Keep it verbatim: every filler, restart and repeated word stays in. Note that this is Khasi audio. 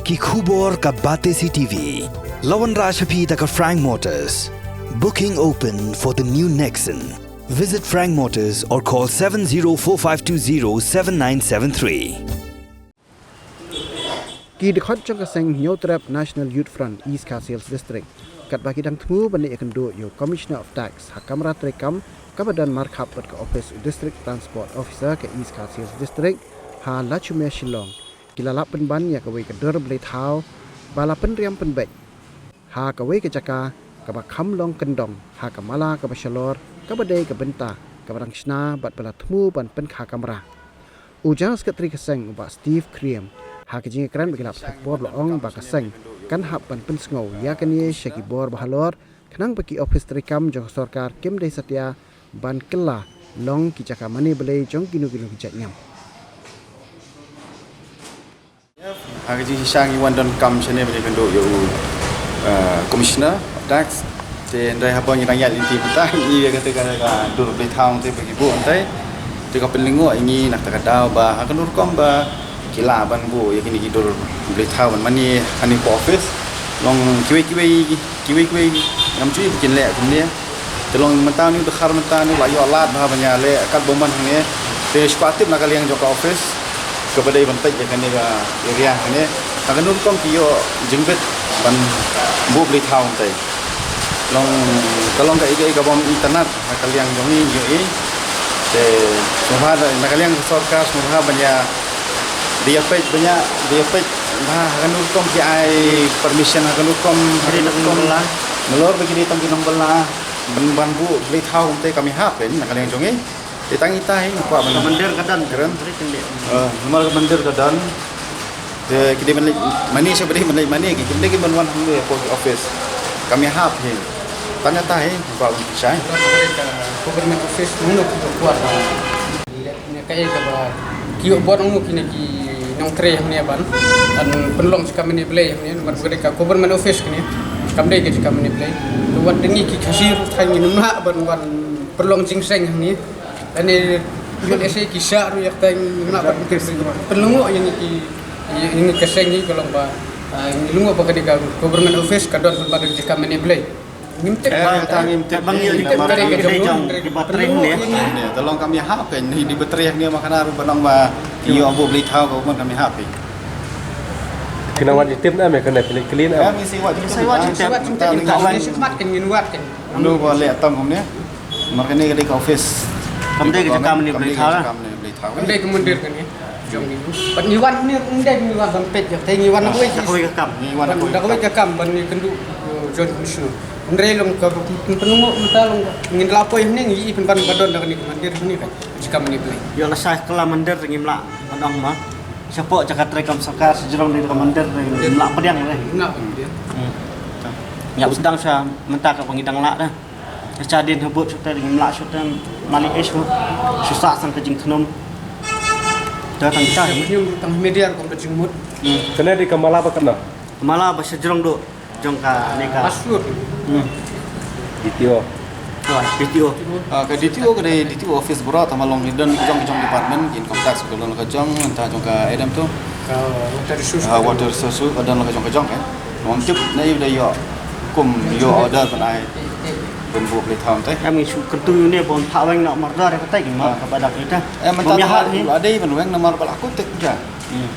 Ki khubor ka Batesi T V. La wanrah sha phi da ka Frank Motors. Booking open for the new Nexon. Visit Frank Motors or call seven zero four five two zero seven nine seven three. Ki dkhot jong ka seng Hynñiewtrep National Youth Front East Khasi Hills District, katba ki dang thmu ban ïakynduh ïa u Commissioner of Tax ha kamra treikam kaba don markhap bad ka ophis u District Transport Officer ka East Khasi Hills District ha Lachumiere, Shillong, ki la lap pynban ïa kawei ka dur blei thaw ba la pynriam pynbeit ha kawei ka jaka kaba kham long kyndong ha ka mala kaba shalor, kaba dei ka bynta kaba dang shna bad ba la thmu ban pynkha kamra. U General Secretary ka seng, u Bah Steve Kriem, ha ka jingïakren bad ki lad pathai khubor, u la ong ba ka seng kan hap ban pynsngew ïa kane sha ki bor ba halor, khnang ba ki ophis treikam jong ka sorkar kim dei satia ban kylla long ki jaka mane blei jong kino kino ki jait niam. Ha ka jingshisha ngi wan donkam shane ban ïakynduh ïa u, eh, Commissioner of Tax. Te hynrei haba ngi dang ïaid lynti mynta, ngi ïohi ïa kata ka, ka dur blei thaw te ba ki buh hangtai. Te ka pynlyngngoh ïa ngi na kata ka daw ba ha kano rukom ba ki lah ban buh ïa kine ki dur blei thaw ban mane hangne hapoh office. Long kiwei kiwei, kiwei kiwei ngam ju ïohi ba kin leh kumne. Te long mynta une u dkhar mynta une u la ïoh lad bha ban ïaleh katba u mon hangne. Te shu kwah tip na ka liang jong ka office kaba dei ban peit ïa kane ka area hangne, ha kano rukom ki ïoh jingbit ban buh blei thaw hangtai. Long, ka long kaei kaei kabym itynnad ha ka liang jong ngi, ngi ïohi. Te sngewbha na ka liang ka sorkar sngewbha ban ïa, dei ïa peit ban ïa, dei ïa peit bha ha kano rukom ki ai permission, ha kano rukom, ha kano rukom. Nalor ba ki dei tang ki nongbylla ban, ban buh blei thaw hangtai, kam ïahap hi na ka liang jong ngi. Te tang ita hi, kwah ban, ka mandir ka don kren. Eh, namar ka mandir ka don. Te ki dei ban leit mane, sha ba dei ban leit mane ki, kim dei ki ban wan hangne hapoh office. Kam ïahap hi. Tang ita hi, kwah ban pynshai. Government office, mano ki kwah ban Ïa kaei kaba ki ïoh bor, ong, kine ki nongtrei hangne ban, ban pynlong jaka mane blei hangne, namar ba ka dei ka government office kane, kam dei ka jaka mane blei. To wat ngi ki Khasi ruh tang ngim lah ban wan pynlong jingseng hangne. Lane U M S A ki shah ruh ïa tang ngim lah ban pynlyngngoh ïa ngi ki, ïa ngi ka seng hi ka long ba, ah, ngi lyngngoh ba ka dei ka government office, ka don pynban ka jaka mane blei. Ngim tip. Eh, ba, tang ngim tip. Ba ngim tip. Namar ka dei ka jong, jong, kiba trei ne. Te long kam ïahap kein, kiba trei ne, ma kane ruh ba nang ba ïoh buh blei thaw ka, um, kam ïahap kein. Ki nang wad jingtip ne em, kane phi leit clean em? Em, ngin sa wad jingtip. Ngin sa wad jingtip. Ngin sa wad jingtip. Ngin sa wad jingtip. Ngin sa wad jingtip. Namar kane ka dei ka office. Kam dei ka jaka mane blei thaw. Kam dei ka mandir kane jong ngi. Bad ngi wan hangne, ym dei ngi wan ban peit ïa, te ngi wan da kawei ka kam. Ngi wan da kawei ka kam ban ïakynduh, uh, Joint Commissioner. Hynrei long ka pynlyngngoh mynta long ngin lah poi hangne, ngi ïohi pynban ba don da kane ka mandir hangne ka jaka mane blei. Ïoh lashai kylla mandir ngim lah ban ong ma. Shapoh jaka treikam sorkar, shajrong dei ka mandir ngim lah pdiang re. Ngim lah pdiang. Hmm. Ïa sdang sha mynta kaba ngi dang lah da. Ka shadien ha bud shuh te ngim lah shuh te, mali eh shuh. Shu sah sang ka jingthnum. Te tang ita hi. Tang media rukom ka jingmut. Hmm. Kane dei ka mala ba kane? Ka mala ba shajrong duh jong kane ka. Passport. Hmm. D T O. Ka D T O. Ah, ka D T O ka dei D T O office baroh, tang ba long ki don ki jong ki jong department, ki income tax ka don ka jong, nangta jong ka, eh, dam tu. Ka water resource. Ah, water resource ka don ka jong ka jong, eh. Ngam tip na ïa u da ïoh kum ïoh order ban ai ban buh blei thaw te. Em, ngi shu kyntu ïa une ba un phah weng noh mardor ïa kata, ki mar kaba dak ita. Em, mynta la dei ban weng namar ba la kut te ka. Hmm.